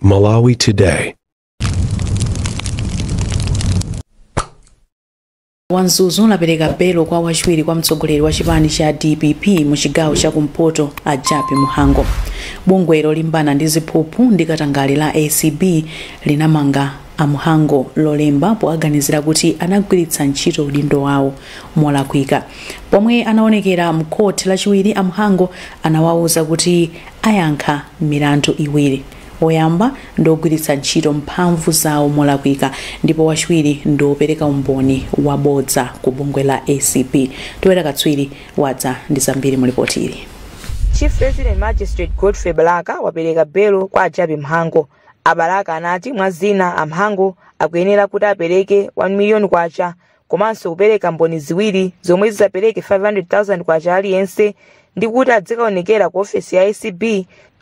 Malawi Today. Wa Mzuzu lapereka belo kwa wachiwiri kwa mtsogoleri wa chipani cha DPP mu chigawo cha kumpoto a Jappie Mhango. Bungwe lolimbana ndi ziphuphu ndi katangale la ACB linamanga a Mhango Lolemba poaganizira kuti anagwiritsa ntchito udindo wawo molakwika. Pomwe anaonekera mkhoti lachiwiri, a Mhango anawawuza kuti ayankha milandu iwiri. Woyamba ndogwiritsa ntchito mphamvu zawo molakwika ndipo wachiwiri ndiopereka umboni wabodza ku bungwe la ACB. Toera Katswiri wadza ndi zambiri mu ripoti ili. Chief Resident Magistrate Godfrey Balaka wapereka belo kwa Jappie Mhango. A Balaka anati mwa zina a Mhango akuyenera kuti apereke 1 million kwacha komanso kupereka mboni ziwiri zomwe zidzapereke 500,000 kwacha aliyense ndi kuti adzikaonekera ku ofesi ya ACB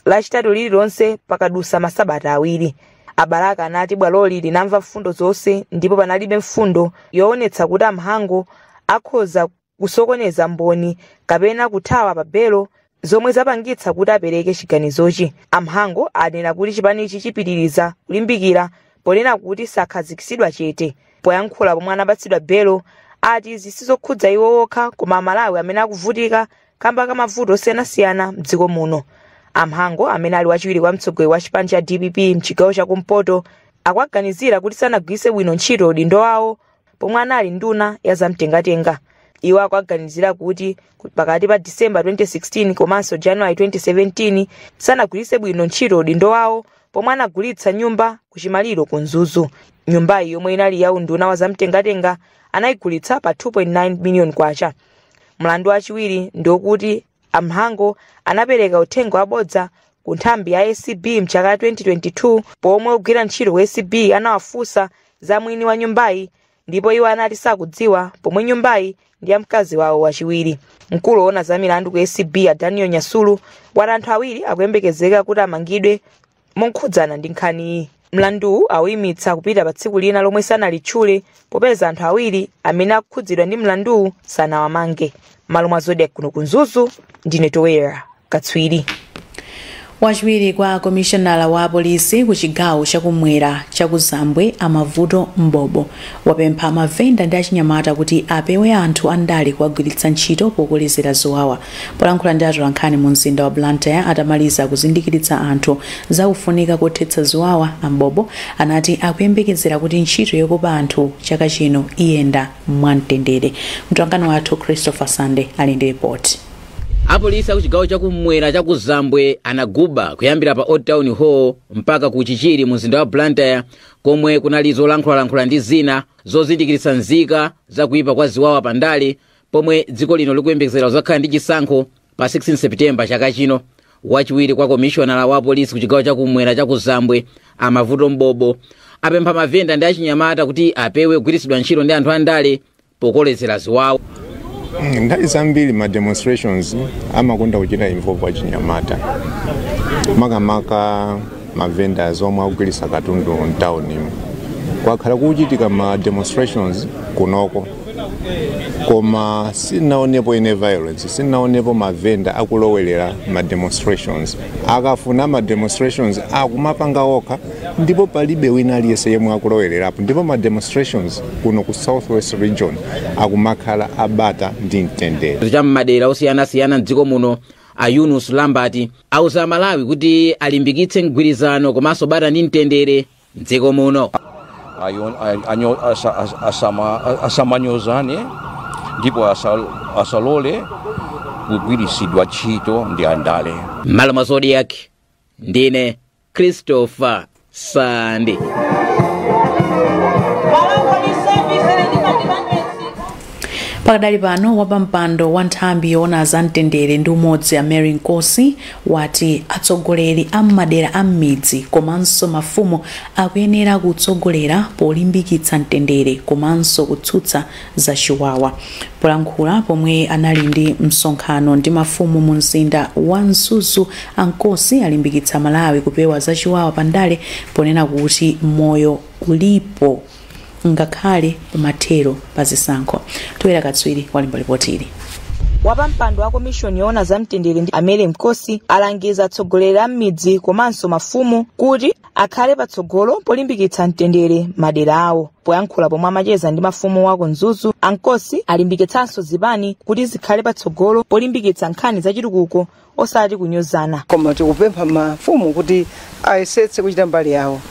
lachitatu lililonse pakadusa masabata awiri. A Balaka anati bwaloli linamva mfundo zonse ndipo panalibe mfundo yoonetsa kuti a Mhango akhoza kusokoneza mboni kapena kuthawa pa belo zomwe zapangitsa kuti apereke chiganizochi. A Mhango anena kuti chipanichi chipitiriza kulimbikira ponena kuti sakhazikitsidwa chete. Poyankhula pomwe anapatsidwa belo ati izi sizokhudza iwo okha koma Amalawi amene akuvutika kamba ka mavuto osiyanasiyana mdziko muno. A Mhango amene ali wachiwiri kwa mtsogoleri wa chipani cha DPP mchigawo chakumpoto akuaganizira kuti sanagwiritse bwino ntchito udindo wawo pomwe anali nduna ya zamtengatenga. Iwo akuaganizira kuti pakati pa December 2016 komanso January 2017 sanagwiritse bwino ntchito udindo wawo pomwe anagulitsa nyumba kuchimaliro ku Mzuzu. Nyumbayi yomwe inali ya unduna wa zamtengatenga anayigulitsa pa 2.9 million kwacha. Mlandu wachiwiri ndiokuti a Mhango anapereka uthenga wabodza ku nthambi ya ACB mchaka 2022 pomwe ogwira ntchito ku ACB anawafunsa za mwini wa nyumbayi ndipo iwo anati sakudziwa pomwe nyumbayi ndi ya mkazi wawo wachiwiri. Mkulu woona za milandu ku ACB a Daniel Nyasulu wati anthu awiri akuyembekezeka kuti amangidwe mokhudzana ndi nkhaniyi. Mlanduwu awuyimitsa kupita pa tsiku lina lomwe sanalitchule popeza anthu awiri amene akukhudzidwa ndi mlanduwu sanawamange. Malo mwa Zodiak kuno ku Mzuzu, ndine Toera Katswiri. Wachiwiri kwa komishonala wa polisi ku chigawo chakumwera chakuzambwe a Mavuto Mbobo wapempha mavenda ndi achinyamata kuti apewe anthu andale kuwagwiritsa ntchito pokolezera ziwawa. Polankhula ndi atolankhani mu mzinda wa Blantyre atamaliza kuzindikiritsa anthu za kufunika kothetsa ziwawa, a Mbobo anati akuyembekezera kuti ntchito yokopa anthu chaka chino iyenda mwamtendere. Mtolankhani wathu Christopher Sande ali ndi ripoti. Apolisi aku chigawo chakumwera chakuzambwe anaguba kuyambira pa Old Town Hall mpaka ku Chichiri mu mzinda wa Blantyre komwe kunali zolankhulalankhula ndi zina zozindikiritsa nzika zakuipa kwa ziwawa pandale pomwe dziko lino likuyembekezera kuzakhala ndi chisankho pa 16 September chaka chino. Wachiwiri kwa komishonala wa polisi ku chigawo chakumwera chakuzambwe a Mavuto Mbobo apempha mavenda ndi achinyamata kuti apewe kugwiritsidwa ntchito ndi anthu andale pokolezera ziwawa. Nthawi zambiri ma demonstrations amakonda kuchita involve achinyamata, makamaka ma vendors omwe akugulitsa katundu mtawuni. Kwakhala kuchitika ma demonstrations kunoko koma sinaonepo ine violence, sinaonepo mavenda akulowelera ma demonstrations. Akafuna ma demonstrations akumapanga okha ndipo palibe wina aliyense yemwe akulowelerapo, ndipo ma demonstrations kuno ku Southwest Region akumakhala abata ndi mtendere. Cha m'madera osiyanasiyana mdziko muno a Yunus Lambert auza Malawi kuti alimbikitse mgwirizano komanso bata ndi mtendere mdziko muno. Asamanyozane ndipo asalole kugwiritsidwa ntchito ndi andale. M'malo mwa Zodiak, ndine Christopher Sande. Pakadali pano wapampando wa nthambi yoona za mtendere ndi umodzi a Mary Nkosi wati atsogoleri a m'madera a m'midzi komanso mafumu akuyenera kutsogolera polimbikitsa mtendere komanso kutsutsa zachiwawa. Polankhula pomwe anali ndi msonkhano ndi mafumu mu mzinda wa Mzuzu, a Nkosi alimbikitsa Malawi kupewa zachiwawa pandale ponena kuti moyo ulipo ngakhale pamathero pa zisankho. Toera Katswiri walemba ripoti ili. Wapampando wa komishoni yoona za mtendere ndi Amere Mkosi alangiza atsogoleri a m'midzi komanso mafumu kuti akhale patsogolo polimbikitsa mtendere madera awo. Poyankhula pomwe amacheza ndi mafumu wa ku Mzuzu, Ankosi alimbikitsanso zipani kuti zikhale patsogolo polimbikitsa nkhani zachitukuko osati kunyozana. Koma tikupempha mafumu kuti ayesetse kuchita mbali yawo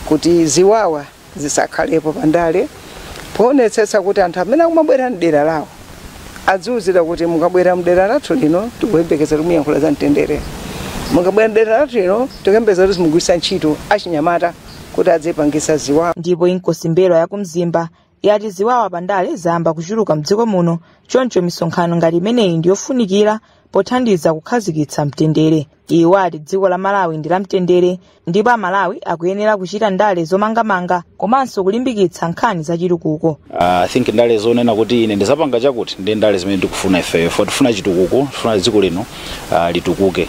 kuti ziwawa zisakhalepo pandale, poonetsetsa kuti anthu amene akumabwera mdera lawo adziwuzira kuti mukabwera mdera lathu lino tikuyembekeza kuti muyankhula za mtendere, mukabwera mdera lathu lino tikuyembekeza kuti mugwiritsa ntchito achinyamata kuti adzipangisa ziwawa. Ndipo Inkosi Mbelwa yakumzimba yati ziwawa pandale zayamba kuchuluka mdziko muno, choncho misonkhano ngati imeneyi ndiyofunikira pothandiza kukhazikitsa mtendere. Iwo ati dziko la Malawi ndi la mtendere ndipo Amalawi akuyenera kuchita ndale zomangamanga komanso kulimbikitsa nkhani zachitukuko. I think ndale zonena kuti ine ndizapanga chakuti ndi ndale zimene ndikufuna ifeyo, fo tifuna chitukuko, tifuna dziko lino litukuke,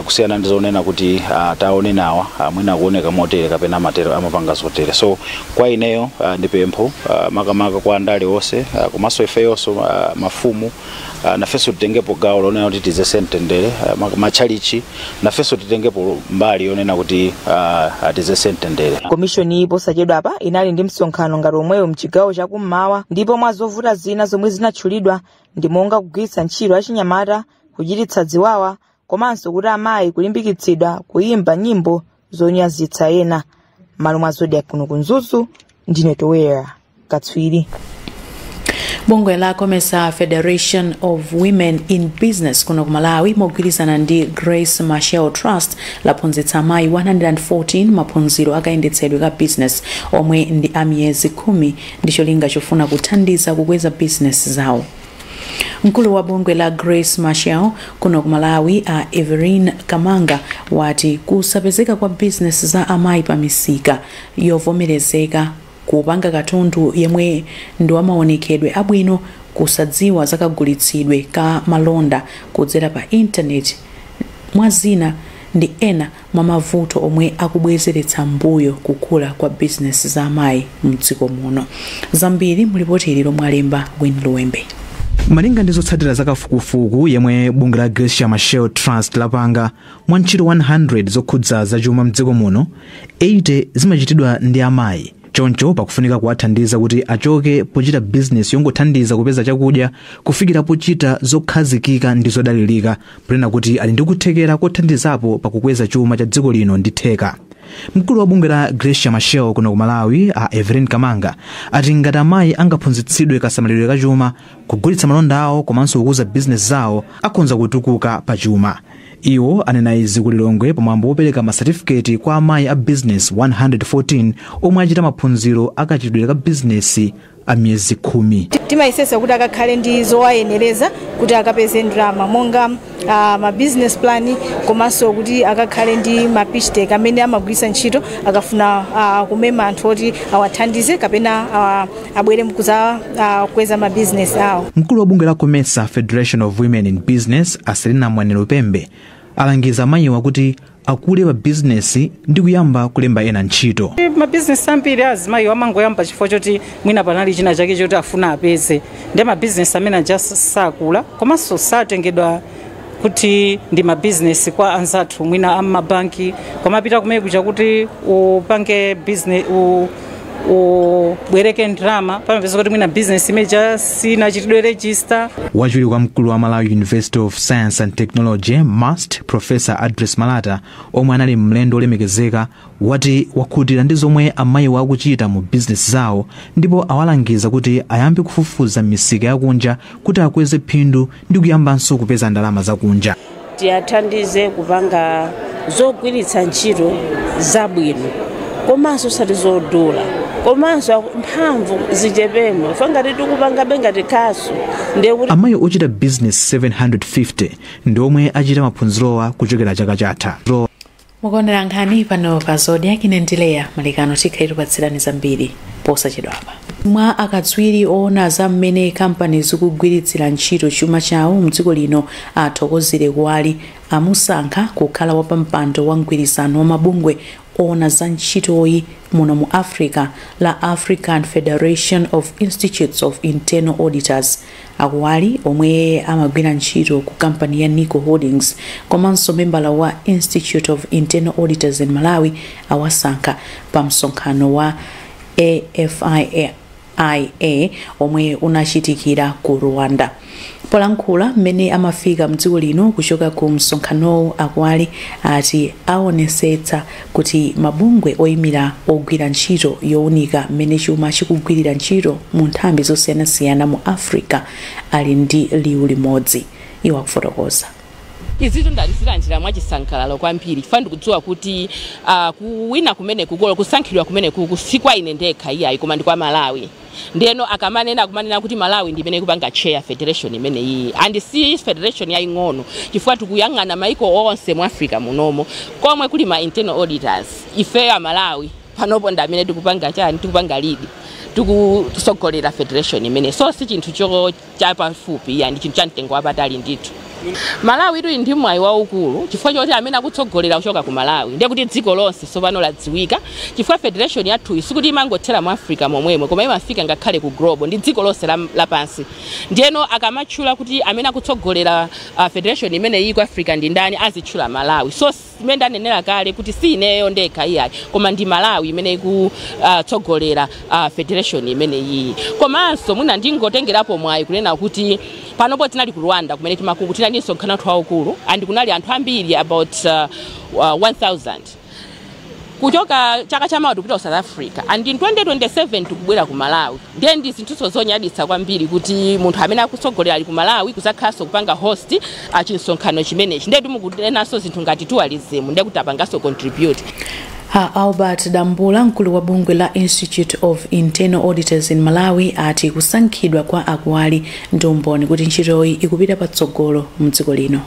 kusiyana ndi zonena kuti taonenawa mwina kuoneka motere kapena amatero amapanga zotere. So kwa ineyo ndi pempho makamaka kwa ndale onse, komanso ifeyonso mafumu, nafenso titengepo gawo lonena kuti tizese mtendere, matchalichi nafenso titengepo mbali yonena kuti atizese mtendere. Komishoni posachedwapa inali ndi msonkhano ngati omweyo mchigawo chakummawa, ndipo mwa zovuta zina zomwe zinatchulidwa ndi monga kugwiritsa ntchito achinyamata kuchititsa ziwawa komanso kuti amayi kulimbikitsidwa kuyimba nyimbo zonyazitsa ena. Malo mwa Zodiak kuno ku Mzuzu, ndine Towera Katswiri. Bungwe la COMESA, Federation of Women in Business kuno ku Malawi, mogwirizana ndi Grace Machel Trust laphunzitsa amayi 114 maphunziro akayendetsedwe ka business omwe ndi a miyezi 10 ndi cholinga chofuna kuthandiza kukweza business zawo. Mkulu wa bungwe la Grace Machel kuno ku Malawi, a Everine Kamanga, wati kusapezeka kwa business za amayi pa misika yovomerezeka, kupanga katundu yemwe ndi wamaonekedwe abwino, kusadziwa zakagulitsidwe ka malonda kudzera pa intaneti, mwa zina, ndi ena mwa mavuto omwe akubwezeretsa mbuyo kukula kwa bizinesi za amayi mdziko muno. Zambiri mulipoti ili lomwe alemba Win Luwembe. Malinga ndi zotsatira za kafukufuku yemwe bungwe la Grace Machel Trust lapanga, mwa ntchito 100 zokhudza zachuma mdziko muno, 80 zimachitidwa ndi amayi. Choncho pakufunika kuwathandiza kuti achoke pochita bizinesi yongothandiza kupeza chakudya kufikira pochita zokhazikika ndi zodalirika, ponena kuti ali ndi kuthekera kothandizapo pakukweza chuma cha dziko lino ndi theka. Mkulu wa bungwe la Grace Machel kuno ku Malawi, a Everin Kamanga, ati ngati amayi angaphunzitsidwe kasamalidwe ka chuma, kugulitsa malonda awo komanso kukuza bizinesi zawo, akhonza kutukuka pa chuma. Iwo anena izi ku Lilongwe pamwambo wopereka masatifiketi kwa amayi a bizinesi 114 omwe achita maphunziro akachitidwe ka bizinesi a miyezi 10. Timayesesa kuti akakhale ndi zowayenereza kuti akapeze ndalama, monga ma business plan, komanso kuti akakhale ndi ma pitch deck amene amagwiritsa ntchito akafuna kumema anthu oti awathandize kapena abwere kuza kukweza ma business awo. Mkulu wa bungwe la COMESA, Federation of Women in Business, a Selina Mwanelupembe, alangiza amayiwa kuti akule pa bizinesi ndi kuyamba kulemba ena ntchito. Mabizinesi ambiri azimayi amangoyamba chifukwa choti mwina panali china chake choti afuna apeze, ndi mabizinesi amene aja sakula komanso satengedwa kuti ndi mabizinesi kwa anzathu mwina ammabanki. Komapita kumene kuja kuti upange business, ubwereke ndalama, pamapeza kuti mwina business imeja sinachitidwe register. Wachiwiri kwa mkulu wa Malawi University of Science and Technology, MUST, Professor Address Malata, omwe anali mlendo olemekezeka, wati wakhutira ndi zomwe amayiwa akuchita mu bizinesi zawo, ndipo awalangiza kuti ayambe kufufuza misika yakunja kuti akweze phindu ndi kuyambanso kupeza ndalama zakunja. Tiyathandize kupanga zogwiritsa ntchito zabwino komanso osati zodula, komanso mphamvu zichepemo fangati tikupangabe ngati khasu ndiye kuti. Amayi ochita bizinesi 750 ndi omwe achita maphunzirowa kuchokera chaka chatha. Mukuonera nkhani pano pa Zodiak. Ine ndileya Malekano. Tikhala tikupatsirani zambiri posachedwapa. Mwa akatswiri oona za mmene kampani zikugwiritsira ntchito chuma chawo mdziko lino, Athokozere Kuwali, amusankha kukhala wapampando wa mgwirizano wa mabungwe. Ona za ntchitoyi muno mu Africa la African Federation of Institutes of Internal Auditors. Akuwali, omwe amagwira ntchito ku kampani ya Nico Holdings komanso membala wa Institute of Internal Auditors in Malawi, awasankha pa msonkhano wa AFIA omwe unachitikira ku Rwanda. Polankhula mmene amafika mdziko lino kuchoka ku msonkhanowu, Akuwali ati aonesetsa kuti mabungwe oyimira ogwira ntchito yowunika mmene chuma chikugwirira ntchito mu nthambi zosiyanasiyana mu Africa ali ndi liwu limodzi. Iwo akufotokoza. Izitu ndazilandira mwachisangalalo kwambiri, chifukwa ndikudziwa kuti kuwina kumeneku, kusankhidwa kumeneku, si kwa ine ndekha iyayi, koma ndi kwa Malawi. Ndiyeno akamanena, akumanena kuti Malawi ndi imene ikupanga chair federation imeneyi, and si federation yaying'ono, chifukwa tikuyang'ana maiko onse mu Africa munomo komwe kuli ma internal auditors. Ifeyo a Malawi panopo ndi amene tikupanga chani, tikupanga lead, tikusogolera federation imene. So si chinthu cho chapafupi iya, ndi chinthu cha mtengo wapatali ndithu. Malawi itu ndi mwayi waukulu, chifukwa choti amene akutsogolera kuchoka ku Malawi, ndiye kuti dziko lonse tsopano ladziwika, chifukwa federation yathu sikuti imangothera mu Africa momwemo, koma imafika ngakhale ku global, ndi dziko lonse lapansi. Ndiyeno akamatchula kuti amene akutsogolera federation imene iyi ku Africa ndi ndani, azitchula Malawi. So imene ndanenera kale kuti si ineyo ndekha iyayi, koma ndi Malawi imene ikutsogolera federation imene iyi. Komanso mwina ndingotengerapo mwayi kunena kuti panopo tinali ku Rwanda kumene timakuku tinali msonkhano wathu waukulu, and kunali anthu ambiri, about 1000. Kuchoka chaka chamawa tikupita ku South Africa, and in 2027 tikubwera ku Malawi. Ndiye ndi zinthuso zonyaditsa kwambiri kuti munthu amene akutsogolera ali ku Malawi, kuzakhalanso kupanga host chinsonkhano chimenechi. Ndiye timukunenanso zinthu ngati tourism, ndiye kuti apanganso contribute. A Albert Dambula, mkulu wa bungwe la Institute of Internal Auditors in Malawi, ati kusankhidwa kwa Akuwali ndi umboni kuti ntchitoyi ikupita patsogolo mdziko lino.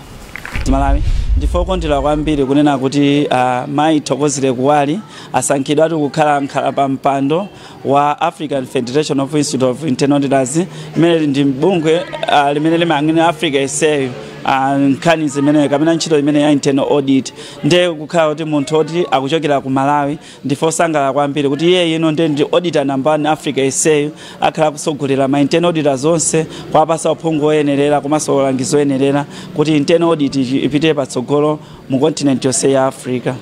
Malawi, ndife okondwera kwambiri kunena kuti mayi Thokozile Kuwali asankhidwa ati kukhala nkhala pa mpando wa African Federation of Institute of Internal Auditors, imene ndi bungwe limene limayang'anira Africa iseyo, nkhani zimene kapena ntchito imene ya internal audit. Ndiye kukhala kuti munthu oti akuchokera ku Malawi, ndife osangalala kwambiri kuti iye ino ndiye ndi auditor number one Africa iseyo, akhala akusogolera ma internal auditors onse, kuwapasa uphungu oyenerera komanso ulangizi oyenerera kuti internal audit ipite patsogolo mu continent yonse ya Africa.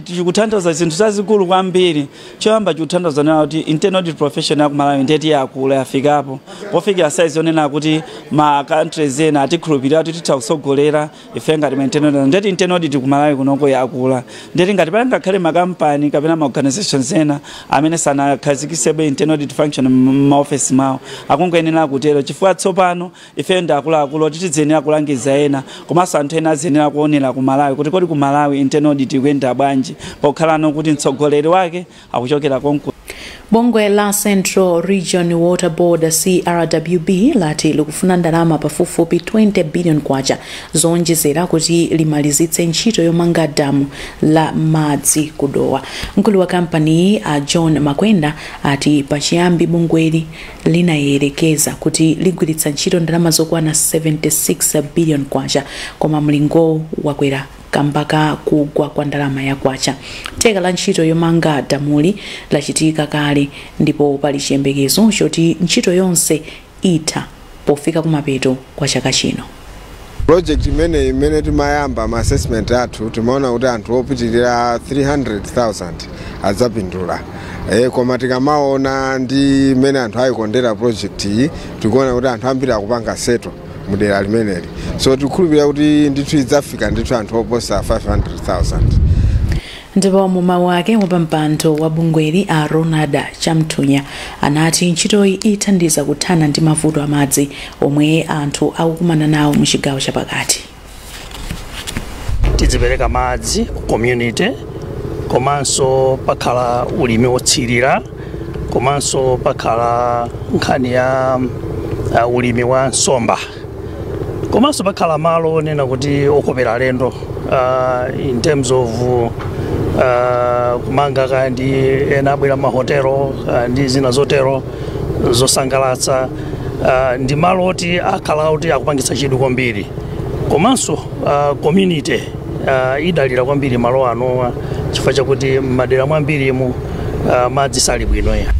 Chikutanthauza zinthu zazikulu kwambiri. Choyamba, chikutanthauza nena kuti internal audit profession ya ku Malawi ndeti yakula, yafikapo pofikira size yonena kuti ma countries ena atikhulupirira kuti titha kusogolera ife ngati ma internal audit. Ndeti internal audit ku Malawi kunoko yakula. Ndeti ngati pali ngakhale makampani kapena ma organizations ena amene sanakhazikisebe internal audit function m'maofesi mwawo, akungoyenera kutero, chifukwa tsopano ife ndi akuluakulu oti tidziyenera kulangiza ena, komanso anthu ena aziyenera kuonera ku Malawi kuti kodi ku Malawi internal audit ikuyenda bwanji, pokhalano kuti mtsogoleri wake akuchokera konko. Bungwe la Central Region Water Board, CRWB, lati likufuna ndalama pafupifupi 20 billion kwacha zowonjezera kuti limalizitse ntchito yomanga damu la madzi kudowa. Mkulu wa kampaniyi, a John Makwenda, ati pachiyambi bungweli linayerekeza kuti ligwiritsa ntchito ndalama zokwana 76 billion kwacha, koma mlingowu wakwera kamba ka kugwa kwa ndalama ya kwacha. Theka la ntchito yomanga damuli lachitika kale, ndipo pali chiyembekezo choti ntchito yonse itha pofika kumapeto kwa chaka chino. Project imene timayamba ma assessment athu, timaona kuti anthu opitirira 300,000 adzapindula, koma tikamaona ndi mmene anthu ayikondera project iyi, tikuona kuti anthu ambiri akupanga settle mudera limeneli, so tikukhulupirira kuti ndithu idzafika ndithu anthu oposa 500,000. Ndipo mu mawu ake, wapampando wa bungweli a Ronald Chamthunya anati ntchitoyi ithandiza kuthana ndi mavuto amadzi omwe anthu akukumana nawo mu chigawo chapakati. Tidzipereka madzi ku community, komanso pakhala ulimi wotsirira, komanso pakhala nkhani ya ulimi wa nsomba, komanso pakhala malo onena kuti okopera alendo in terms of kumanga kaya ndi ena abwera mahotelo ndi zina zotero zosangalatsa. Ndi malo oti akhala kuti akupangitsa chidwi kwambiri, komanso community idalira kwambiri malo anowa. Chifukwa chakuti m'madera mwambirimu madzi sali bwino ya.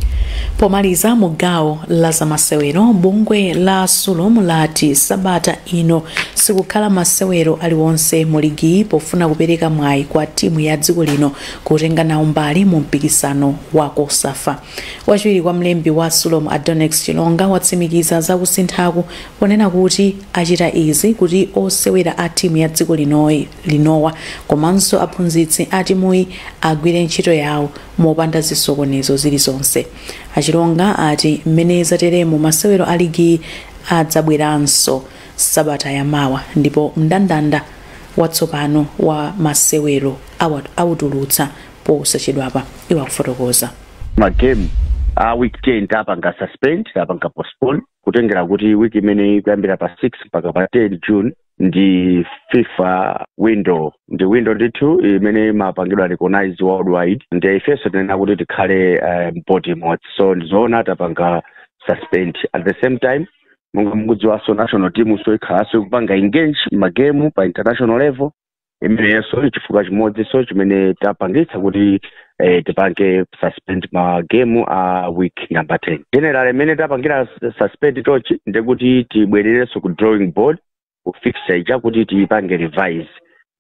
Pomaliza, mu gawo la zamasewero, bungwe la Sulom lati sabata ino sikukhala masewero aliwonse mu ligi pofuna kupereka mwayi kwa timu ya dziko lino kutenga nawo mbali mu mpikisano wa COSAFA. Wachiwiri kwa mlembi wa Sulom, Adonex Chilonga, watsimikiza zakusinthaku ponena kuti achita izi kuti osewera a timu ya dziko linowa komanso aphunzitsi a timuyi agwire ntchito yawo mopanda zisokonezo zilizonse. Achilonga ati mmene zateremo, masewero a ligi adzabweranso sabata yamawa ndipo mndandanda watsopano wa masewero awutulutsa posachedwapa. Iwo akufotokoza. Magame a week 10 tapanga suspend, tapanga postpone, kutengera kuti wiki imene kuyambira pa 6 mpaka pa 10 June ndi FIFA window, ndi window ndithu imene imapangidwa recognize worldwide. Ndi ifenso tinena kuti tikhale mpoti imodzi, so ndizoona tapanga suspend. At the same time, monga mukudziwanso, national team so ikhalanso ikupanga engage magemu pa international level imenenso, chifukwa chimodzi so chimene tapangitsa kuti tipange suspend magemu a week number 10. General, imene tapangira suspend tochi ndekuti tibwererenso ku drawing board ku fixture ija kuti tipange revise.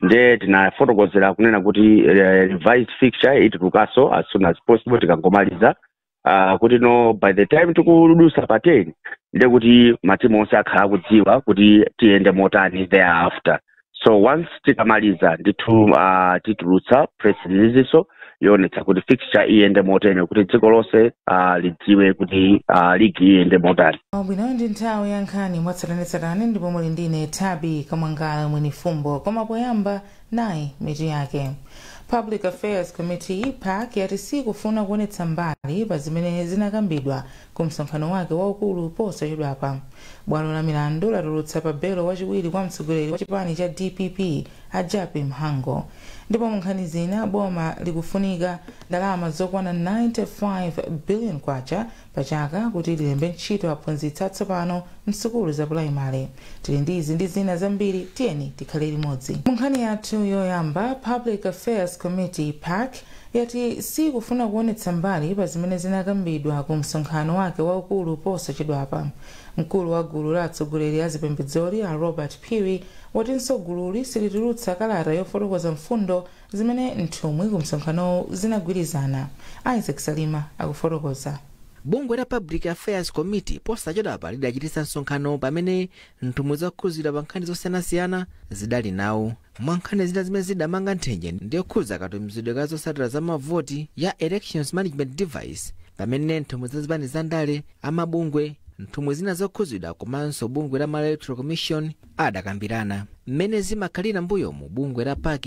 Nde tinafotokozera kunena kuti revised fixture itulukaso as soon as possible tikangomaliza, kuti no, by the time tikudusa pa 10 ndekuti matimu onse akhala akudziwa kuti tiyende motani thereafter. So once tikamaliza ndithu, titulutsa press release so yoonetsa kuti fixture iyende motani, kuti dziko lonse lidziwe kuti ligi iyende motani. Bwino, ndi nthawi ya nkhani mwatsatanetsatane ndipo muli ndine Tabi Kamwangala Mwini Fumbo. Koma poyamba, nayi mitu yake. Public Affairs Committee, PAC, yati sikufuna kuonetsa mbali pa zimene zinakambidwa ku msonkhano wake waukulu posachedwapa. Bwalo la milandu latulutsa pa belo wachiwiri kwa mtsogoleri wa chipani cha DPP, a Jappie Mhango. Ndipo mu nkhani zina, boma likufunika ndalama zokwana 95 billion kwacha pa chaka kuti lilembe ntchito aphunzitsi atsopano msukulu za pulaimali. Tili ndi izi ndi zina zambiri, tiyeni tikhale limodzi. Mu nkhani yathu yoyamba, Public Affairs Committee, PAC, yati sikufuna kuonetsa mbali pa zimene zinakambidwa ku msonkhano wake waukulu posachedwapa. Mkulu wa gulu la atsogoleri a zipembedzoli, a Robert Phiri, watinso gululi silitulutsa kalata yofotokoza mfundo zimene nthumwi ku msonkhanowu zinagwirizana. Isaac Salima akufotokoza. Bungwe la Public Affairs Committee posachedwapa lidachititsa msonkhano pamene nthumwi zokhuzidwa pa nkhani zosiyanasiyana zidali nawo. Mwa nkhani zina zimene zidamanga nthenje ndiyokhudza katumizidwe ka zotsatira za mavoti ya Elections Management Device, pamene nthumwi za zipani za ndale, amabungwe, nthumwi zina zokhuzidwa komanso bungwe la Malawi Electoral Commission adakambirana. Mmene zimakhalira mbuyomu, bungwe la PAC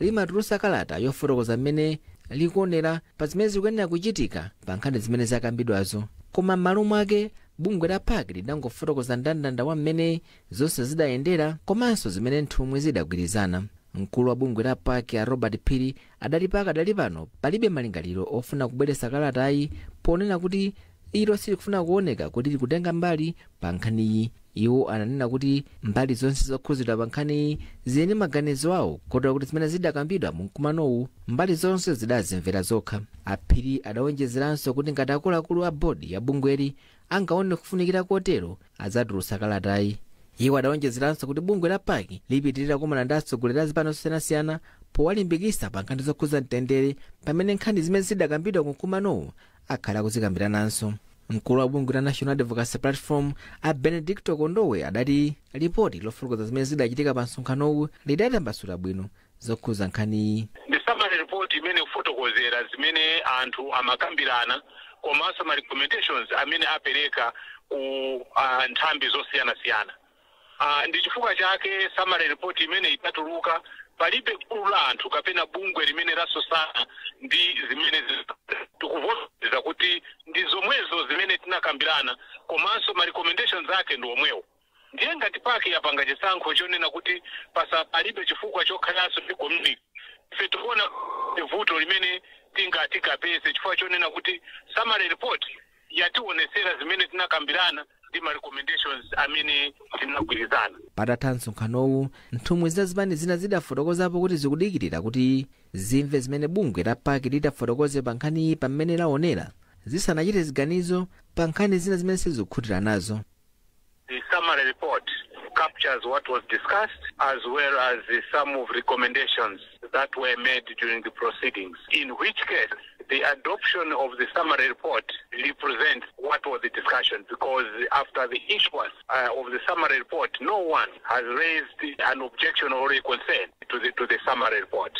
limatulutsa kalata yofotokoza mmene likuonera pa zimene zikuyenera kuchitika pa nkhani zimene zakambidwazo, koma m'malo mwake bungwe la PAC lidangofotokoza mndandanda wa mmene zonse zidayendera komanso zimene nthumwi zidagwirizana. Mkulu wa bungwe la PAC, a Robert Phiri, adali pakadali pano palibe malingaliro ofuna kubweretsa kalatayi, ponena kuti ilo silikufuna kuoneka kuti likutenga mbali pa nkhaniyi. Iwo ananena kuti mbali zonse zokhuzidwa pa nkhaniyi zili ndi maganizo awo, kotero kuti zimene zidakambidwa mu mkumanowu mbali zonse zidazimvera zokha. Aphiri adawonjezeranso kuti ngati akuluakulu a bodi ya bungweli angaone kufunikira kotero, adzatulutsa kalatayi. Iwo adawonjezeranso kuti bungwe la PAC lipitirira kumana ndi atsogoleri a zipani zosiyanasiyana powalimbikitsa pa nkhani zokhuza mtendere, pamene nkhani zimene zidakambidwa ku mkumanowu akhala akuzikambirananso. Mkulu wa bungwe la National Advocacy Platform, a Benedicto Kondowe, adati ripoti lofotokoza zimene zidachitika pa msonkhanowu lidatambasula bwino zokhuza nkhaniyi. Ndi summary report imene kufotokozera zimene anthu amakambirana komanso ma recommendations amene apereka ku nthambi zosiyanasiyana. Ndi chifukwa chake summary report imene itatuluka, palibe gulu la anthu kapena bungwe limene lasosana ndi zimene tikuvomereza kuti ndi zomwezo zimene tinakambirana, komanso ma recommendations ake ndi omwewo. Ndiye ngati PAC yapanga chisankho chonena kuti pasa palibe chifukwa chokhalanso ndi community, ife tikuona vuto limene tingatikapeze, chifukwa chonena kuti summary report yationesera zimene tinakambirana ndi ma recommendations amene tinagwirizana. Patatha msonkhanowu, nthumwi za zipani zina zidafotokozapo kuti zikudikirira kuti Zimve zimene bungwe la PAC litafotokoze pa nkhaniyi pamene laonera zisanachite ziganizo pa nkhani zina zimene sizikukhutira nazo. The summary report captures what was discussed as well as some of recommendations that were made during the proceedings, in which case the adoption of the summary report represents what was the discussion, because after the issuance of the summary report, no one has raised an objection or a concern to the summary report.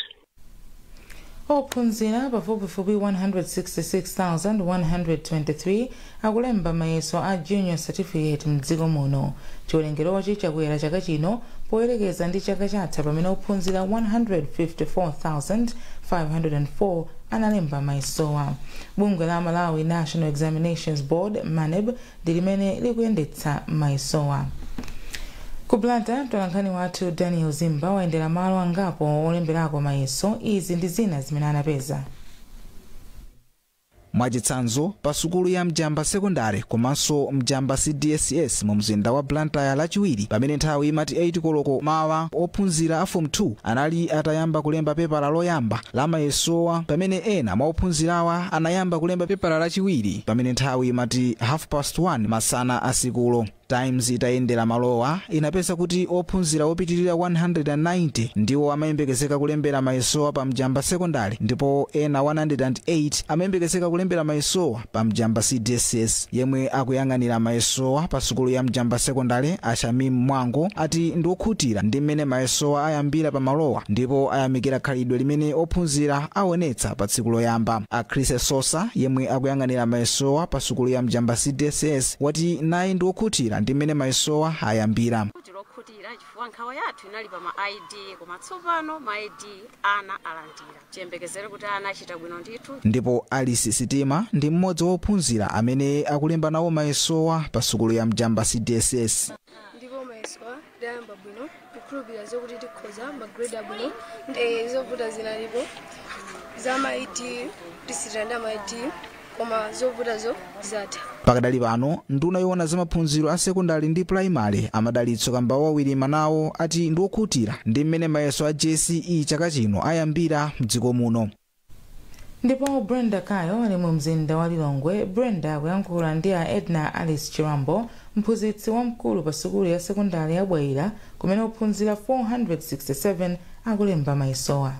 Ophunzira pafupifupi 166,123 akulemba mayeso a Junior Certificate mdziko muno. Chiwerengerochi chakwera chaka chino poyerekeza ndi chaka chatha, pamene ophunzira 154,504 analemba mayesowa. Bungwe la Malawi National Examinations Board, MANEB, ndi limene likuyendetsa mayesowa. Ku Blantyre, mtolankhani wathu Daniel Zimba wayendera malo angapo olemberako mayeso. Izi ndi zina zimene anapeza. Mwachitsanzo, pa sukulu ya Mjamba Sekondari komanso Mjamba CDSS mu mzinda wa Blantyre, Lachiwiri pamene nthawi imati 8 koloko mawa, ophunzira a Form 2 anali atayamba kulemba pepala loyamba la mayesowa, pamene ena mwa ophunzirawa anayamba kulemba pepala lachiwiri pamene nthawi imati 1:30 masana asikulo. Times itayendera malowa inapeza kuti ophunzira opitirira 190 ndiwo amayembekezeka kulembera mayesowa pa Mjamba Sekondari, ndipo ena 108 amayembekezeka kulembera mayesowa pa Mjamba CDSS. Yemwe akuyang'anira mayesowa pa sukulu ya Mjamba Sekondari, Ashamim Mwango, ati ndi okhutira ndi mmene mayesowa ayambira pa malowa ndipo ayamikira khalidwe limene ophunzira aonetsa pa tsiku loyamba. A Chris Sosa, yemwe akuyang'anira mayesowa pa sukulu ya Mjamba CDSS, wati naye ndi okhutira ndi mmene mayesowa ayambira. Tilokhutira chifukwa nkhawa yathu inali pa ma ID, koma tsopano ma ID ana alandira. Tiyembekezere kuti ana achita bwino ndithu. Ndipo Alice Sitima ndi mmodzi wophunzira amene akulemba nawo mayesowa pa sukulu ya Mjamba CDSS. Ndipo mayesowa ndayamba bwino, kukhulupirira zokuti tikhoza magrade abwino. Zovuta zinalipo za ma ID, tisitanda ma ID, koma zovutazo zatha. Pakadali pano, nduna yoona za maphunziro a sekondari ndi puraimali, Amadalitso Kambauwa Wirima, nawo ati ndi okhutira ndi mmene mayeso a JCE chaka chino ayambira mdziko muno. Ndipo Brenda Kayo ali mu mzinda wa Lilongwe. Brenda akuyankhula ndi a Edna Alice Chirambo, mphunzitsi wamkulu pa sukulu ya sekondari ya Bwaila, kumene ophunzira 467 akulemba mayesowa.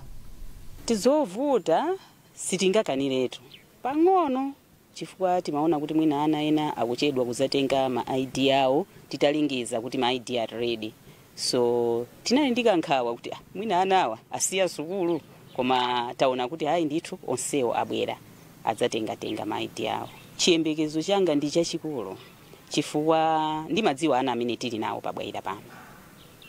Tizovuta sitingakaniretu pang'ono, chifukwa timaona kuti mwina ana ena akuchedwa kuzatenga ma ID awo titalingiza kuti ma ID are ready, so tinali ndi kankhawa kuti mwina ana awa asiya sukulu, koma taona kuti hayi ndithu, onsewo abwera adzatengatenga ma ID awo. Chiyembekezo changa ndi chachikulu chifukwa ndimadziwa ana amene tili nawo pabwaila pano,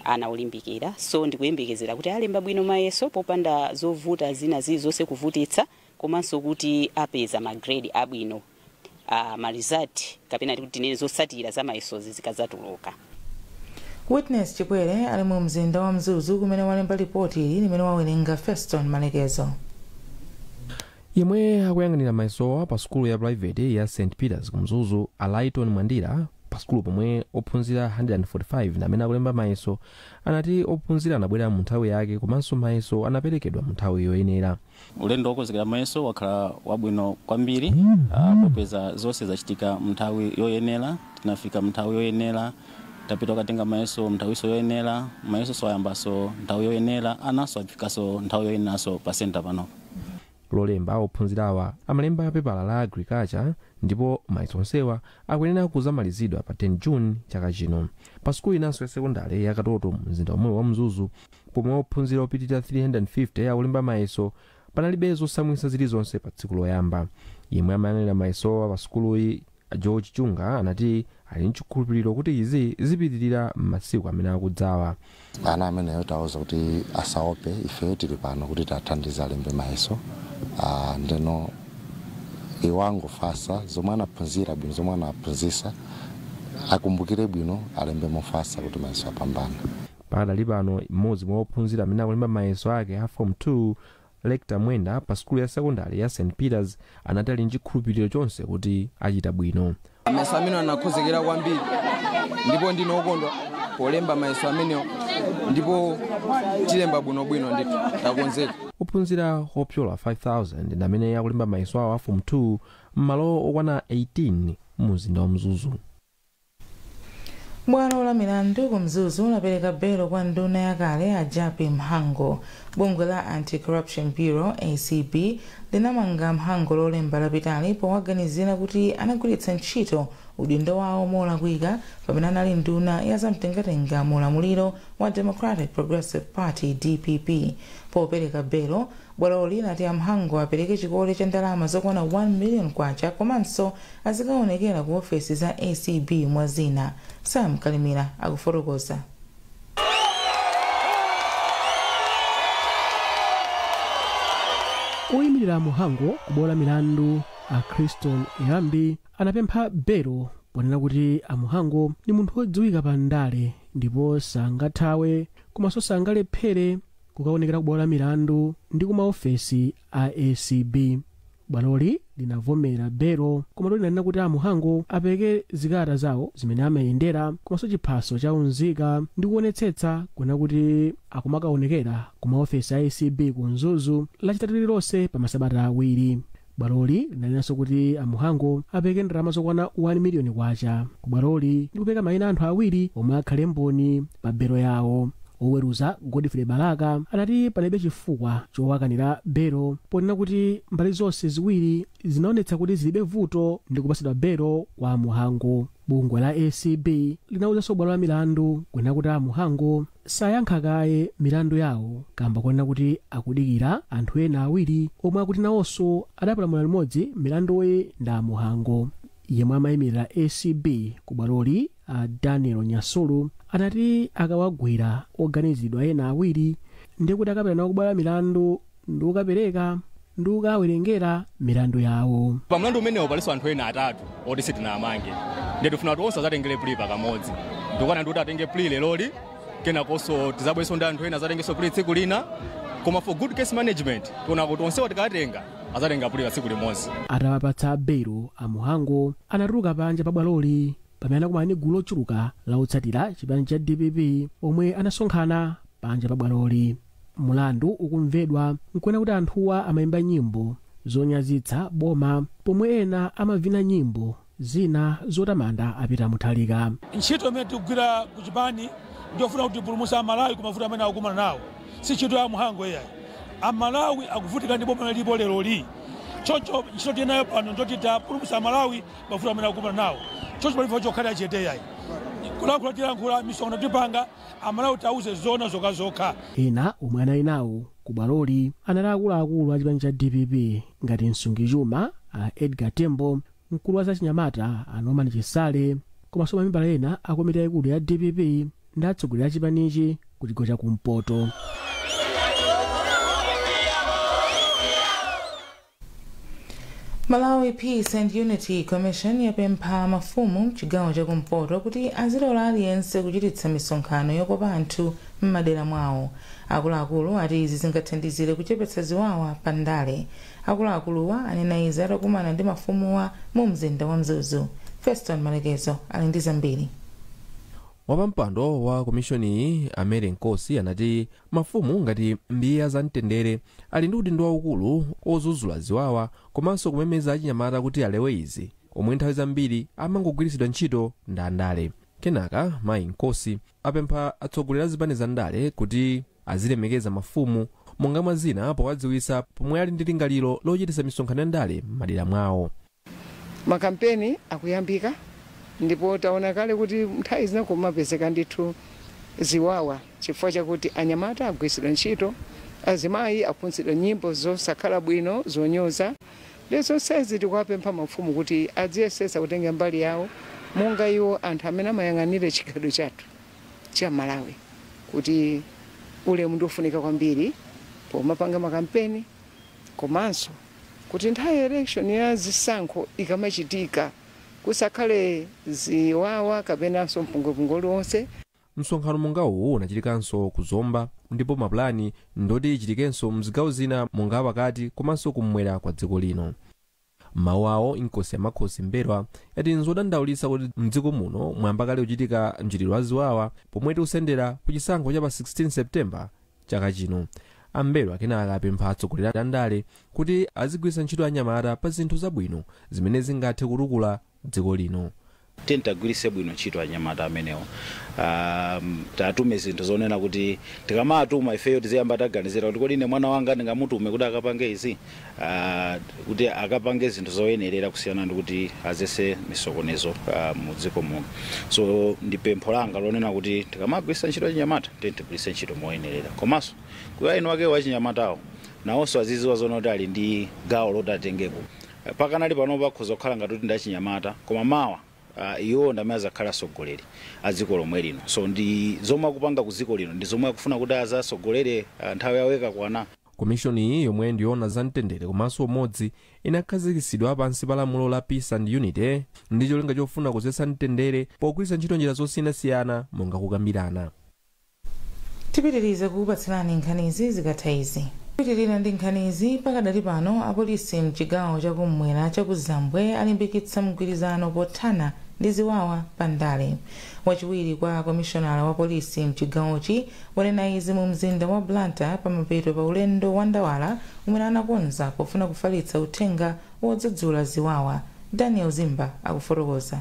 ana olimbikira, so ndikuyembekezera kuti alemba bwino mayeso popanda zovuta zina zilizonse kuvutitsa, komanso kuti apeza magrade abwino, ma result kapena kuti tinene zotsatira za mayesozi zikadzatuluka. Witness Chikwere ali mu mzinda wa Mzuzu, kumene walemba ripoti ili limene wawerenga Feston Malekezo. Yemwe akuyang'anira mayesowa pa sukulu ya private ya St Peters ku Mzuzu, Alaiton Mwandira, pa sukulu pomwe ophunzira 145 na amene akulemba mayeso, anati ophunzira anabwera mu nthawi yake komanso mayeso anaperekedwa mu nthawi yoyenera. Ulendo wokonzekera mayeso wakhala wabwino kwambiri, popeza zonse zachitika mu nthawi yoyenera. Tinafika mu nthawi yoyenera, tapita kukatenga mayeso nthawiso yoyenera, mayeso soyambaso nthawi yoyenera, anaso afikaso nthawi yoyeneranso pa center pano. Lolemba ophunzirawa amalemba pepala la agriculture, ndipo mayeso onsewa akuyenera kuzamalizidwa pa 10 June chaka chino. Pa sukulu inanso ya sekondari ya Katoto mzinda omwe wa Mzuzu, pomwe ophunzira opitirira 350 akulemba mayeso, panalibe zosamwitsa zilizonse pa tsiku loyamba. Yemwe amayang'anira mayesowa pa sukuluyi, George Chunga, anati ali mchikhulupiriro kuti izi zipitirira m'masiku amene akudzawa. Ana ameneyo tawauza kuti asaope, ifeyo tili pano kuti tathandize alembe mayeso. Ndeno iwango fasa zomwe anaphunzira bwino, zomwe anaphunzisa akumbukire bwino, alembe mofasa kuti mayeso apambane. Pakadali pano, mmodzi mwa ophunzira amene akulemba mayeso ake a Form 2, Lector Mwenda, pa sukulu ya sekondari ya St Peters, anati ali mchikhulupiriro chonse kuti achita bwino. Mayeso amene anakonzekera kwambiri, ndipo ndine okondwa polemba mayeso amenewo, ndipo tilemba bwinobwino ndithu, takonzeka. Ophunzira Ophunzira opyola 5000 ndi amene akulemba mayeso awo a Form 2 m'malo okwana 18 mu mzinda wa Mzuzu. Bwalo la milandu ku Mzuzu lapereka belo kwa nduna yakale a Jappie Mhango. Bungwe la Anti-Corruption Bureau ACB linamanga Mhango Lolemba lapitali powaganizira kuti anagwiritsa ntchito udindo wawo molakwika pamene anali nduna ya zamtengatenga mu ulamuliro wa Democratic Progressive Party DPP. Popereka belo, bwaloli lati Mhango apereke chikole cha ndalama zokwana 1 million kwacha komanso azikaonekera ku ofesi za ACB mwa zina. Sam Kalimira akufotokoza. Oyimirira Mhango kubola milandu a Criston Yambi anapempha belo ponena kuti aMhango ndi munthu wodziwika pa ndale ndipo sangathawe komanso sangalephere kukaonekera kubola milandu ndi kumaofesi a ACB. Bwaloli linavomera belo koma linanena kuti aMhango apereke zikalata zawo zimene amayendera komanso chiphaso cha unzika ndi kuonetsetsa kuna kuti akumakaonekera kumaofesi a ACB ku Mzuzu Lachitatu lililonse pa masabata awiri. Bwaloli linanenanso kuti aMhango apereke ndalama zokwana 1 miliyoni kwacha ku bwaloli ndi kupereka mayina anthu awiri omwe akhale mboni pa belo yawo. Oweruza Godfrey Balaka anati palibe chifukwa chowakanira belo ponena kuti mbali zonse ziwiri zinaonetsa kuti zilibe vuto ndi kupasidwa belo kwa Mhango. Bungwe la ACB linawuzanso bwalo la milandu kunena kuti aMhango sayankha kaye milandu yawo kamba kunena kuti akudikira anthu ena awiri omwe akuti nawonso adapalamula limodzi milanduyi ndi aMhango. Yemwe amayimirira ACB ku bwaloli a Daniel Nyasulu anati akawagwira oganizidwa ena awiri ndi kuti akapita nawo kubwalo la milandu ndi kukapereka ndi kukawerengera milandu yawo. Pa mlandu umenewo palinso anthu ena atatu oti sitinamange, ndiye tifuna kuti onse azatengere plea pakamodzi. Ndikwana ndi kuti atenge plea leloli, kenakonso tizabwerenso ndi anthu ena azatengenso plea tsiku lina, koma for good case management tiona kuti onsewo tikatenga azatenga plea tsiku limodzi. Atawapatsa belo aMhango anatuluka panja pa bwaloli pamene anakumana ndi gulu lochuluka la otsatira chipani cha DPP omwe anasonkhana panja pa bwaloli. Mulandu ukumvedwa nkuona kuti anthuwa amayimba nyimbo zonyazitsa boma pomwe ena amavina nyimbo zina zotamanda apita Mutharika. Ntchito imene tikugwira ku chipani ndiyofuna kuti tipulumutse Amalawi ku mavuto amene akukumana nawo, si ntchito ya Mhango iyayi. Amalawi akuvutika ndi boma lilipo leroli, choncho ntchito tinayo pano ndoti tapulumutsa Amalawi mavuto amene akukumana nawo. Choncho palipo chokhala chete iyayi, kulankhula tilankhula, misonkhano tipanga, Amalawi tauze zona zokhazokha. Ena omwe anali nawo ku bwaloli anali akuluakulu a chipani cha DPP ngati Msungichuma a Edgar Tembo, mkulu wa zachinyamata a Norman Chisale komanso mamembala ena a komiti yayikulu ya DPP ndi atsogoleri a chipanichi ku chigawo cha kumpoto. Malawi Peace and Unity Commission yapempha mafumu mchigawo chakumpoto kuti azilola aliyense kuchititsa misonkhano yokopa anthu m'madera mwawo. Akuluakulu ati izi zingathandizire kuchepetsa ziwawa pa ndale. Akuluakuluwa anena izi atakumana ndi mafumuwa mu mzinda wa Mzuzu. Feston Malekezo ali ndi zambiri. Wapampando wa komishoni Amere Nkosi anati mafumu ngati mbiya za mtendere ali ndi udindo waukulu ozuzula ziwawa komanso kumemeza achinyamata kuti alewe izi omwe nthawi zambiri amangogwiritsidwa ntchito ndi andale. Kenaka mayi Nkosi apempha atsogoleri a zipani za ndale kuti azilemekeza mafumu monga mwa zina powadziwitsa pomwe ali ndi lingaliro lochititsa misonkhano ya ndale m'madera mwawo. Makampeni akuyambika ndipo taona kale kuti nthawi zina kumapezeka ndithu ziwawa chifukwa chakuti anyamata agwiritsidwa ntchito, azimayi aphunzitsidwa nyimbo zosakhala bwino zonyoza. Lezonsezi tikuwapempha mafumu kuti adziyesesa kutenga mbali yawo monga iwo anthu amene amayang'anira chikhalidwe chathu cha Malawi, kuti ulemu ndiofunika kwambiri pomapanga makampeni, komanso kuti nthawi ya election ya zisankho ikamachitika kusakhale ziwawa kapenanso mpungwepungwe uliwonse. Msonkhano monga uwu unachitikanso ku Zomba ndipo mapulani ndoti ichitikenso mzigawo zina monga pakati komanso kummwera kwa dziko lino. Mawu awo Inkosi ya Makhosi Mbelwa yati nzodandaulitsa kuti mdziko muno mwamba kale kuchitika mchitidwe wa ziwawa pomwe tikusendera ku chisankho cha pa 16 Septemba chaka chino. Ambelwa kenaka apempha atsogoleri a ndale kuti azigwiritsa ntchito anyamata pa zinthu zabwino zimene zingathe kutukula dziko lino. Titagwiritse bwino ntchito anyamata amenewo, tatume zinthu zonena kuti tikamatuma ifeyo tiziyamba taganizira kuti kodi ine mwana wanga ndingamutume kuti akapange izi, kuti akapange zinthu zoyenerera kusiyana ndi kuti azese misokonezo mu dziko muno. So ndi pempho langa lonena kuti tikamagwiritsa ntchito achinyamata, tigwiritse ntchito moyenerera, komanso kuya inu ake wachinyamatawo nawonso aziziwa zona kuti ali ndi gawo loti atengepo. Pakanali pano pakhoza kukhala ngati kuti ndi achinyamata, koma mawa iwo ndamene azakhala atsogoleri a dziko lomwe lino. So ndi zomwe akupanga ku dziko lino ndi zomwe akufuna kuti azasogolere nthawi yawo ikakwana. Komishoni iyi, yomwe ndiyoona za mtendere komanso umodzi, inakhazikitsidwa pansi pa lamulo la Peace and Unity ndi cholinga chofuna kuzetsa mtendere pogwiritsa ntchito njira zosiyanasiyana monga kukambirana. Tipitirize kukupatsirani nkhanizi zikatha izi. Pitirira ndi nkhanizi. Pakadali pano, apolisi mchigawo chakumwera chakuzambwe alimbikitsa mgwirizano pothana ndi ziwawa pandale. Wachiwiri kwa komishonala wa polisi mchigawochi wanena izi mu mzinda wa Blantyre pamapeto pa ulendo wa ndawala umene anakonza pofuna kufalitsa uthenga wodzudzula ziwawa. Daniel Zimba akufotokoza.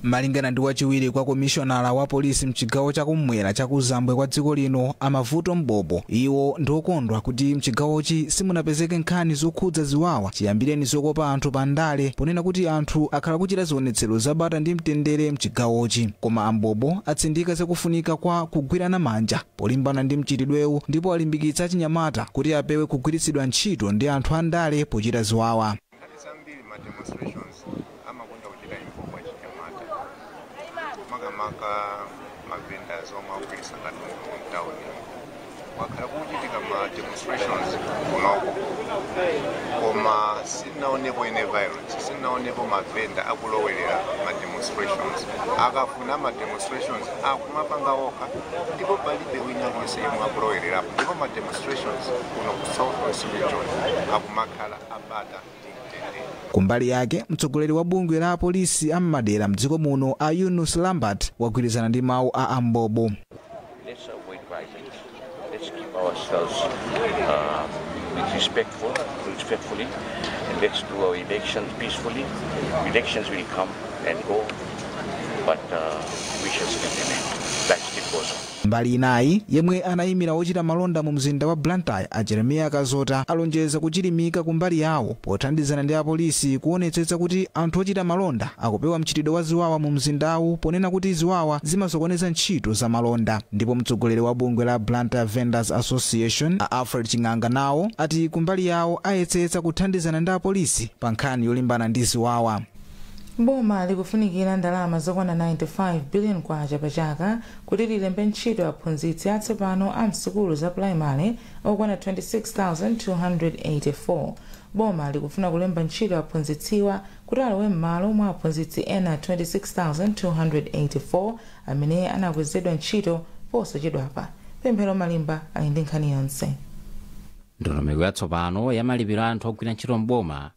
Malingana ndi wachiwiri kwa komishonala wa polisi mchigawo chakumwera chakuzambwe kwa dziko lino, Amavuto Mbobo, iwo ndi okondwa kuti mchigawochi simunapezeke nkhani zokhudza ziwawa chiyambireni zokopa anthu pa ndale, ponena kuti anthu akhala kuchita zionetsero zabata ndi mtendere mchigawochi. Koma Ambobo atsindika zakufunika kwa kugwirana manja polimbana ndi mchitidwewu, ndipo alimbikitsa achinyamata kuti apewe kugwiritsidwa ntchito ndi anthu andale pochita ziwawa. Zambiri ma demonstrations amakonda kuchita involve achinyamata, makamaka mavendors omwe akugulitsa katundu mtawuni. Wakhala kuchitika ma demonstrations kunoko, koma sinaonepo ine violence, sinaonepo mavenda akulowerera ma demonstrations. Akafuna ma demonstrations akumapanga okha, ndipo palibe wina lonse yemwe akulowererapo, ndipo ma demonstrations kuno ku South West Region akumakhala abata ndi mtendere. Kumbali yake, mtsogoleri wa bungwe la apolisi am'madera mdziko muno, a Yunus Lambert, wagwirizana ndi mawu a Ambobo. Let's avoid violence. Let's keep ourselves respectfully, and let's do our elections peacefully. Elections will come and go, but we shall still remain. Life still goes on. Mbali inayi, yemwe anayimira ochita malonda mu mzinda wa Blantyre, a Jeremiya Kazota, alonjeza kuchilimika kumbali yawo pothandizana ndi apolisi kuonetsetsa kuti anthu ochita malonda akupewa mchitidwe wa ziwawa mu mzindawu, ponena kuti ziwawa zimasokoneza ntchito za malonda. Ndipo mtsogoleri wa bungwe la Blantyre Vendors Association, a Alfred Ching'anga, nawo ati kumbali yawo ayetsetsa kuthandizana ndi apolisi pa nkhani yolimbana ndi ziwawa. Boma likufunikira ndalama zokwana 95 billion kwacha pa chaka kuti lilembe ntchito aphunzitsi atsopano a msukulu za pulaimali okwana 26,284. Boma likufuna kulemba ntchito aphunzitsiwa kuti alowe m'malo mwa aphunzitsi ena 26,284 amene anakwezedwa ntchito posachedwapa. Pemphero Malimba ali ndi nkhani yonse. Ndondomeko yatsopano ya malipiro a anthu ogwira ntchito mboma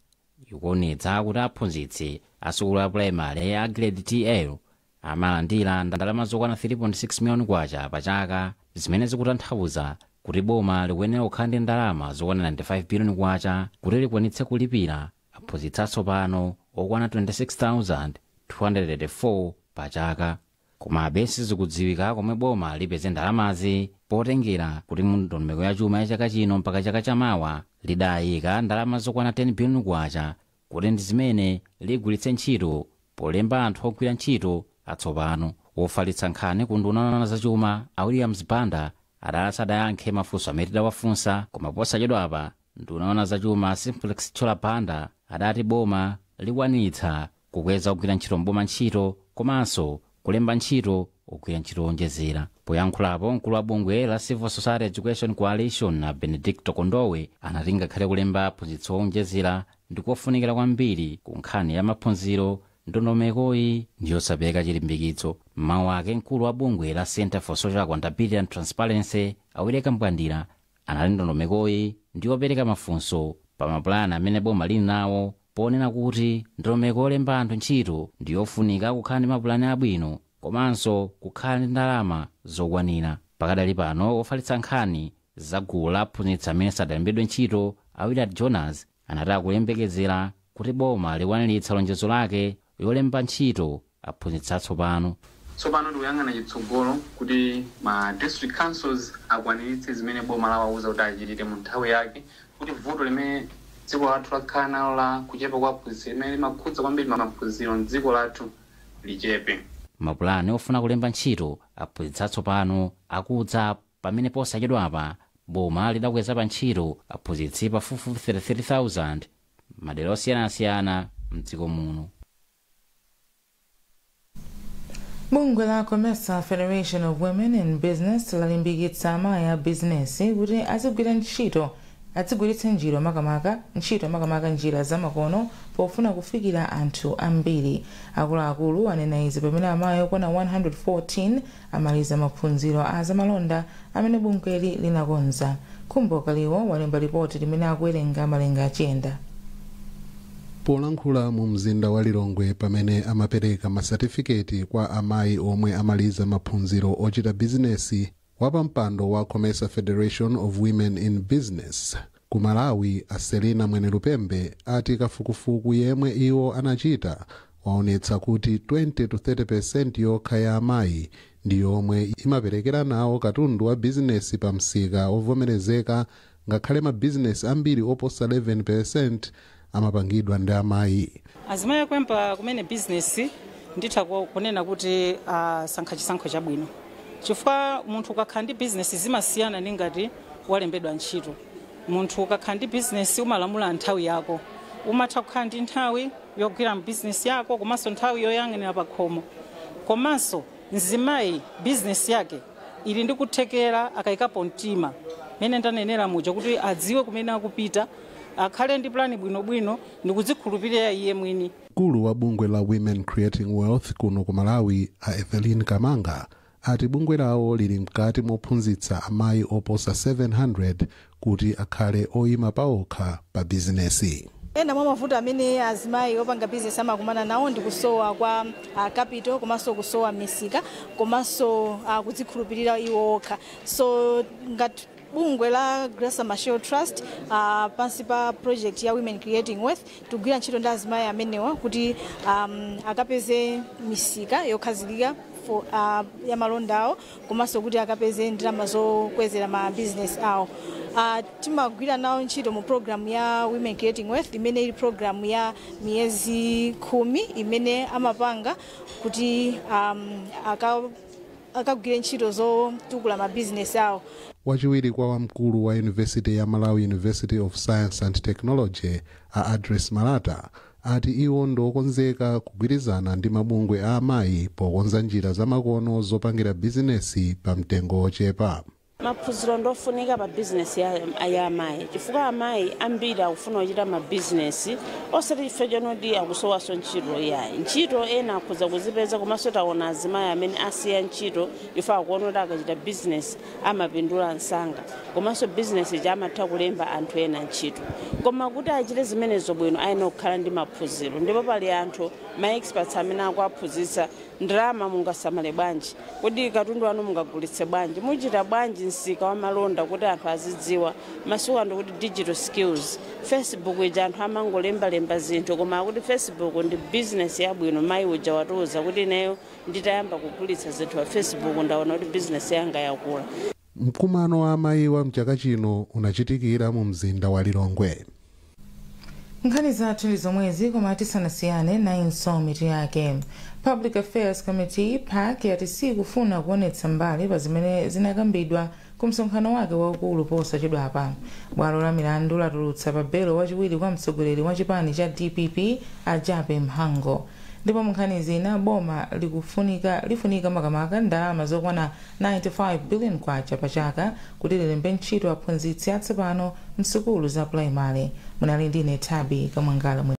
ikuonetsa kuti aphunzitsi asukulu a pulaimali a grade TL amalandira ndalama zokwana 3.6 miliyoni kwacha pa chaka, zimene zikutanthauza kuti boma likuyenera kukhala ndi ndalama zokwana 95 biliyoni kwacha kuti likwanitse kulipira aphunzitsi atsopano okwana 26,284 pa chaka. Komabe sizikudziwika komwe boma lipeze ndalamazi, potengera kuti mu ndondomeko ya chuma ya chaka chino mpaka chaka chamawa lidayika ndalama zokwana 10 biliyoni kwacha kuti ndi zimene ligwiritse ntchito polemba anthu ogwira ntchito atsopano. Wofalitsa nkhani ku nduna zachuma, a Williams Banda, adati sadayankhe mafunso amene tidawafunsa. Koma posachedwapa nduna zachuma Simplex Chithyola Banda adati boma likwanitsa kukweza ogwira ntchito mboma ntchito komanso kulemba ntchito ogwira ntchito onjezera. Poyankhulapo, mkulu wa bungwe la Civil Society Education Coalition na Benedicto Kondowe anati ngakhale kulemba aphunzitsi owonjezera ndikofunikira kwambiri ku nkhani ya maphunziro, ndondomekoyi ndiyosapereka chilimbikitso. Mawu ake, mkulu wa bungwe la Center for Social Accountability and Transparency, Awileka Mbwandira, anati ndondomekoyi ndiyopereka mafunso pa mapulani amene boma lili nawo, ponena kuti ndondomeko yolemba anthu ntchito ndiyofunika kukhala ndi mapulani abwino komanso kukhala ndi ndalama zokwanira. Pakadali pano, ofalitsa nkhani Za gulu la aphunzitsi amene sadalembedwe ntchito, a Willard Jonas anati akuyembekezera kuti boma likwaniritsa lonjezo lake yolemba ntchito aphunzitsi atsopano. Tsopano tikuyang'ana chitsogolo kuti ma district councils akwaniritse zimene boma lawauza kuti achitire mu nthawi yake, kuti vuto limene dziko lathu lakhala nalo la kuchepa kwa aphunzitsi, limene limakhudza kwambiri maphunziro mdziko lathu, lichepe. Mapulani ofuna kulemba ntchito aphunzitsi atsopano akudza pamene posachedwapa boma lidakweza pa ntchito aphunzitsi pafupifupi 33,000 madera osiyanasiyana mdziko muno. Bungwe la Comesa Federation of Women in Business lalimbikitsa amayi a bizinesi kuti azigwira ntchito, azigwiritsa njira makamaka ntchito makamaka njira zamakono pofuna kufikira anthu ambiri. Akuluakulu anena izi pamene amayi okwana 114 amaliza maphunziro a zamalonda amene bungweli linakonza. Khumbo Kaliwo walemba ripoti limene akuwerenga Malenga Achiyenda. Polankhula mu mzinda wa Lilongwe pamene amapereka masatifiketi kwa amayi omwe amaliza maphunziro ochita bizinesi, wapampando wa Comesa Federation of Women in Business ku Malawi, a Selina Mwenelupembe, ati kafukufuku yemwe iwo anachita waonetsa kuti 20 to 30% yokha ya amayi ndi yomwe imaperekera nawo katundu wa bizinesi pa msika ovomerezeka, ngakhale mabizinesi ambiri oposa 11% amapangidwa ndi amayi. Azimayi akuyamba kumene bizinesi, nditha kunena kuti asankha chisankho chabwino, chifukwa munthu ukakhala ndi bizinesi zimasiyana ndi ngati walembedwa ntchito. Munthu ukakhala ndi bizinesi umalamula nthawi yako, umatha kukhala ndi nthawi yogwira bizinesi yako komanso nthawi yoyang'anira pakhomo. Komanso mzimayi bizinesi yake ili ndi kuthekera akayikapo mtima, mene ndanenera muja, kuti adziwe kumene akupita, akhale ndi plani bwinobwino ndi kudzikhulupirira iye mwini. Mkulu wa bungwe la Women Creating Wealth kuno ku Malawi, a Evelyn Kamanga, ati bungwe lawo lili mkati mophunzitsa amayi oposa 700 kuti akhale oyima paokha pa bizinesi. Ena mwa mavuto amene azimayi opanga bizinesi amakumana nawo ndi kusowa kwa capital, komanso kusowa misika, komanso kudzikhulupirira iwo okha. So ngati bungwe la Graça Machel Trust, pansi pa project ya Women Creating Wealth, tikugwira ntchito ndi azimayi amenewa kuti akapeze misika yokhazikika for ya malonda awo, komanso kuti akapeze ndalama zokwezera ma business awo. Timagwira nawo ntchito mu program ya Women Creating Wealth, imene ili program ya miyezi 10 imene amapanga kuti akagwire ntchito zotukula ma business awo. Wachiwiri kwa wamkulu wa yunivesiti ya Malawi University of Science and Technology, a Address Malata, ati iwo ndiokonzeka kugwirizana ndi mabungwe a amayi pokonza njira zamakono zopangira bizinesi pa mtengo wochepa. Maphunziro ndofunika pa bizinesi ya amayi, chifukwa amayi ambiri akufuna kuchita mabizinesi, osati chifukwa chonoti akusowaso ntchito, yayi. Ntchito ena akhoza kuzipeza, komanso taona azimayi amene asiya ntchito chifukwa akuona kuti akachita bizinesi amapindula msanga, komanso bizinesi ija amatha kulemba anthu ena ntchito. Koma kuti achite zimenezo bwino ayenera kukhala ndi maphunziro, ndipo pali anthu ma experts amene akuaphunzitsa ndalama mungasamale bwanji, kuti katundu wanu mungagulitse bwanji, muchita bwanji msika wa malonda kuti anthu azidziwa. Masiku ano kuti digital skills, Facebook ija anthu amangolembalemba zinthu, koma akuti Facebook ndi business yabwino. Mayi uja watiuza kuti ineyo nditayamba kugulitsa zinthu pa Facebook ndaona kuti business yanga yakula. Mkumano wa amayiwa mchaka chino unachitikira mu mzinda wa Lilongwe. Nkhani zathu ndi zomwezi, koma tisanasiyane nayinso mitu yake. Public Affairs Committee, PAC, yati sikufuna kuonetsa mbali pa zimene zinakambidwa ku msonkhano wake waukulu posachedwapa. Bwalo la milandu latulutsa pa belo wachiwiri kwa mtsogoleri wa chipani cha DPP, a Jappie Mhango. Ndipo munkhani zina, boma lifunika makamaka ndalama zokwana 95 billion kwacha pa chaka kuti lilembe ntchito aphunzitsi atsopano msukulu za pulaimali. Munali ndine Tabi Kamwangala.